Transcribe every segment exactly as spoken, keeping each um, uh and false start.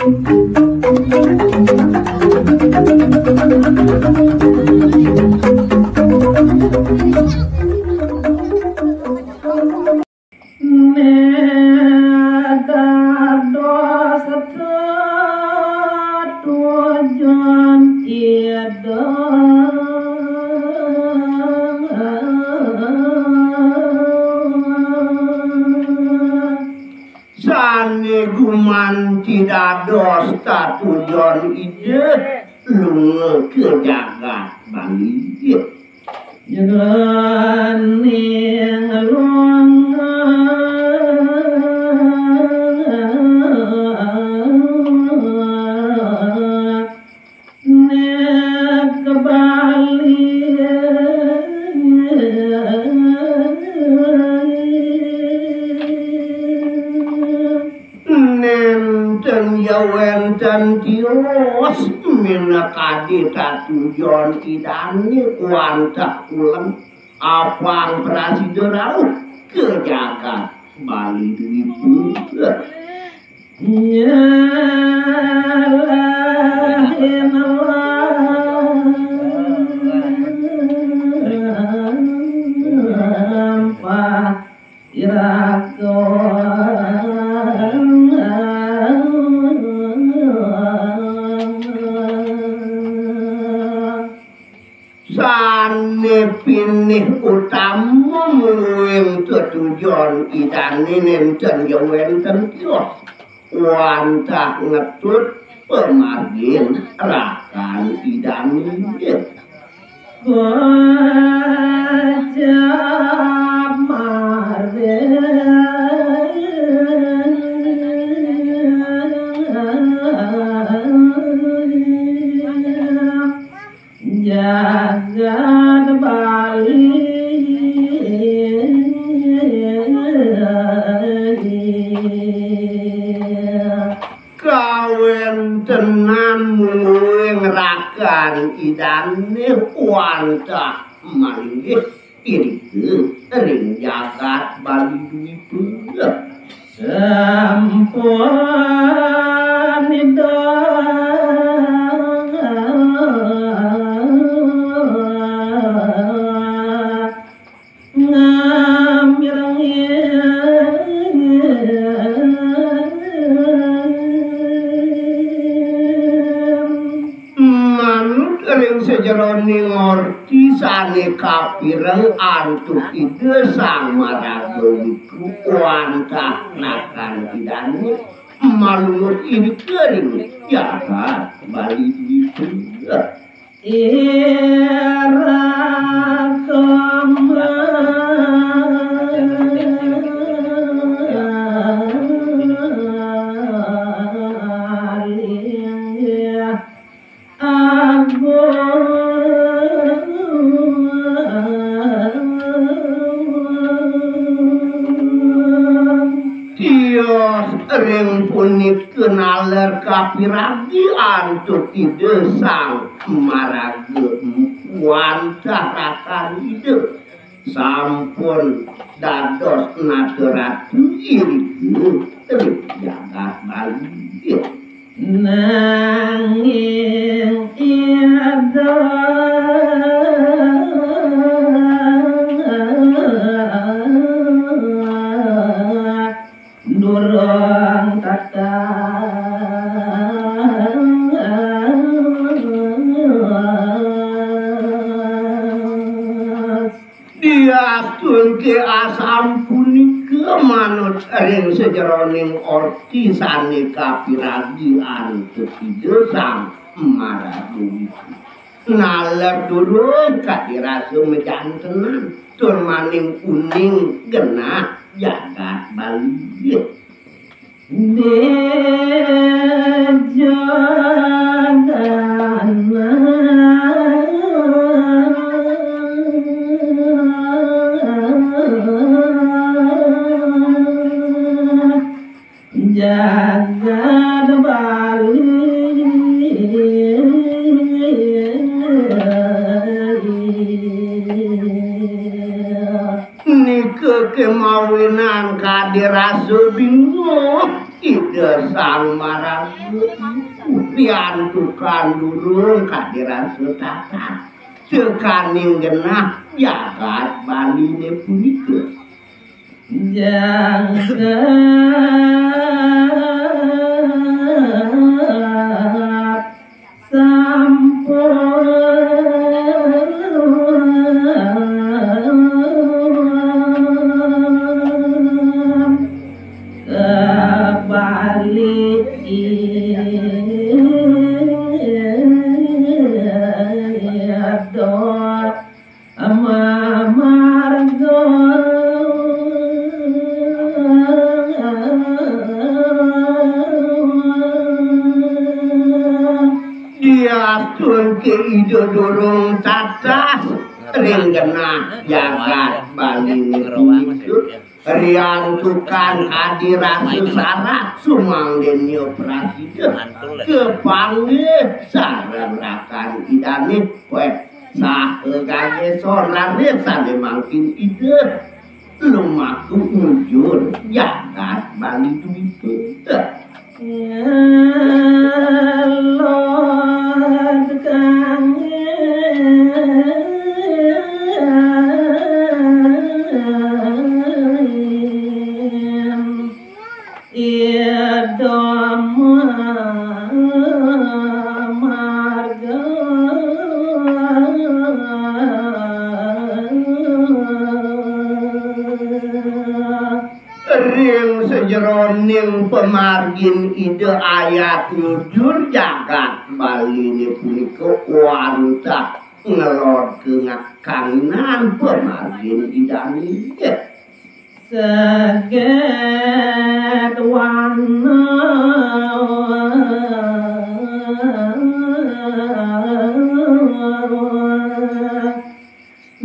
Dados tetujon Ida. Sané gumanti dados tetujon Ida lunga ka jagat Bali. Jroning lunga nek Bali. Nénten ya wénten tios minakadi tetujon Idané wantah uleng apang prasida rauh ka jagat Bali Dwipa. Nyalahin lampah iraga. Sané pinih utama mungguing tetujon Idané nénten ya wénten tios wantah ngetut pamargin rakan Idané. Kocap margin jagat Bali. Kawéntenan mungguing rakan Idané wantah malinggih irika ring jagat Bali Dwipa. Sampun Ida ngamirengang manut ring sajeroning orti sané kapireng antuk Ida Sang Maraga Wiku wantah rakan Idané malungut irika ring jagat Bali Dwipa. Ira kembali. Agung. Tios ring punika naler kapiragi antuk Ida Sang Maraga Empu wantah rakan Ida sampun dados nata ratu irika ring jagat Bali. Nanging Ida durung tetas. Diastungke asapunika manut ring sajeroning orti sané kapiragi antuk Ida Sang Maraga Wiku. Naler durung kadi rasa majantenan tur maning uning genah jagat Bali. Di jaganan jagat Bali. Nika kemawinan kadi rasa bingung. Sang maraga, riantukan durung kadirasa tatas tekaning genah jagat Baliné punika. Jagat sampun kabali ida mamarga. Diastunké ida durung tatas ring genah jagat Baliné punika, riantukan kadi rasa sarat sumangdané prasida kapanggih sareng rakan idané, wéh, saha gagé sorané sané mangkin ida lumaku nyujur jagat Bali Dwipa. Lod kangin ida mamarga. Ring sajeroning pamargin ida ayat nyujur jagat Baliné punika wantah ngelod kanginan pamargin idané. Saget wana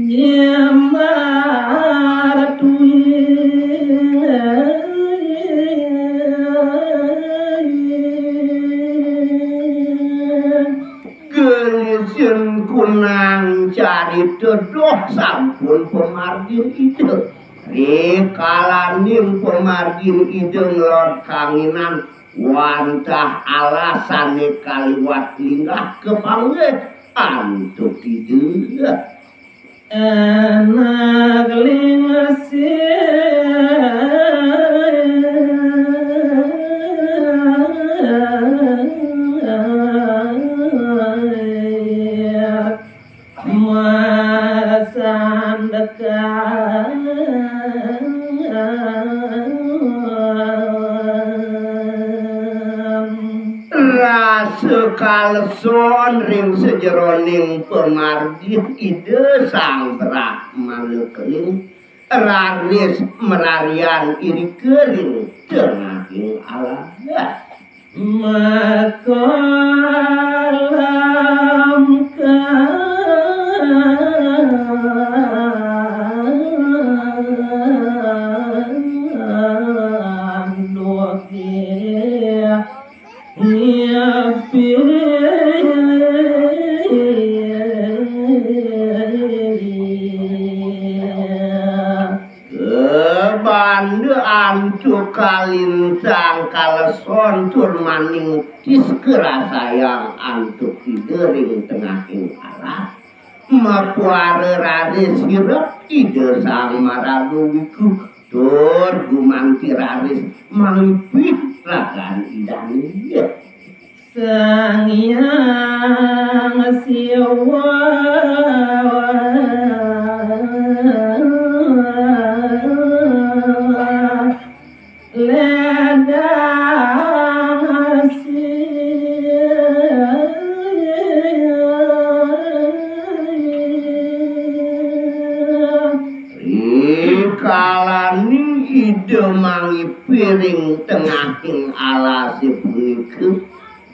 jembar tuwin. Gelisin kunang carita doh sampun pamargin ida. Rikalaning pamargin ida ngelod kanginan wantah alasané kaliwat linggah kapanggih antuk ida. Anak lingsir masandekan. Rasa kaleson ring sajeroning pamargin Ida Sang Brahmana Keling raris mararian irika ring tengahing alas. Makalam kang dogé nyepi. Banda antuk kalintang kaleson tur maning tis karasayang antuk Ida ring tengahing alas. Mapuara raris sirep Ida Sang Maraga Wiku tur gumanti raris mangipih ragan Idané. Sang Hyang Siwa ledang asih. Rikalaning Ida mangipih ring tengahing alasé punika,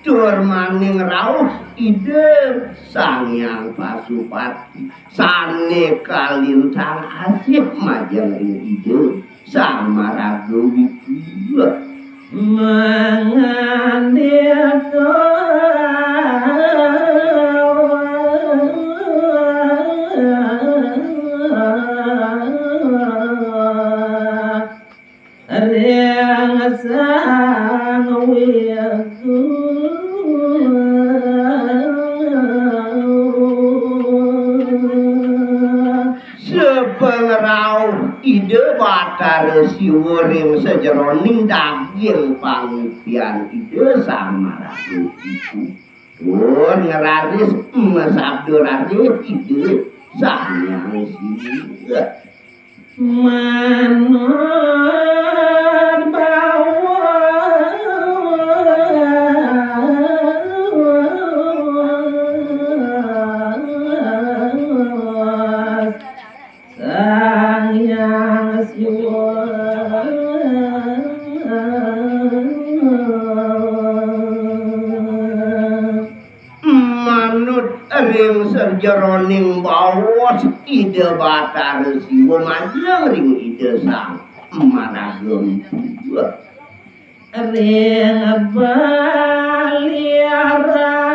tur maning rauh Ida Sang Hyang Pasupati sané kalintang asih majeng ring Ida Sang Maraga Wiku. Mangandika ring Sang Ida Batara Siwa ring sajeroning daging pangipian Ida Sang Maraga iku. Tur ngraris, masabda raris Ida Sang Hyang Siwa. Manut bawa Sang Hyang Siwa. Manut ring sajeroning baos Ida Batara Siwa majeng ring Ida Sang Maraga Mpu. Ring Bali Ratu.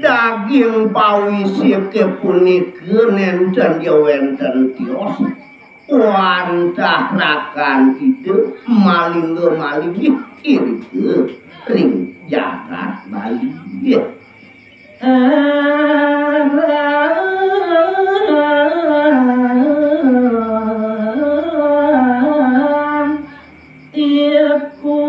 Daging pawisike punika nenten ya wenten tios, wantah rakan Ida malingga malinggih irika ring jagat Bali. Aran iku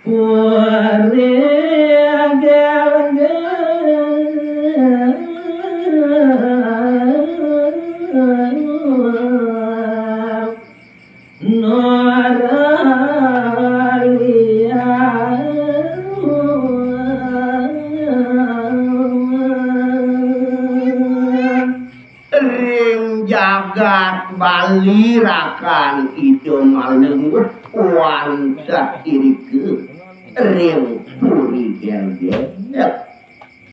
Puri Gelgel. Ring jagat Bali rakan Ida malungguh wantah irika ring Puri Gelgel.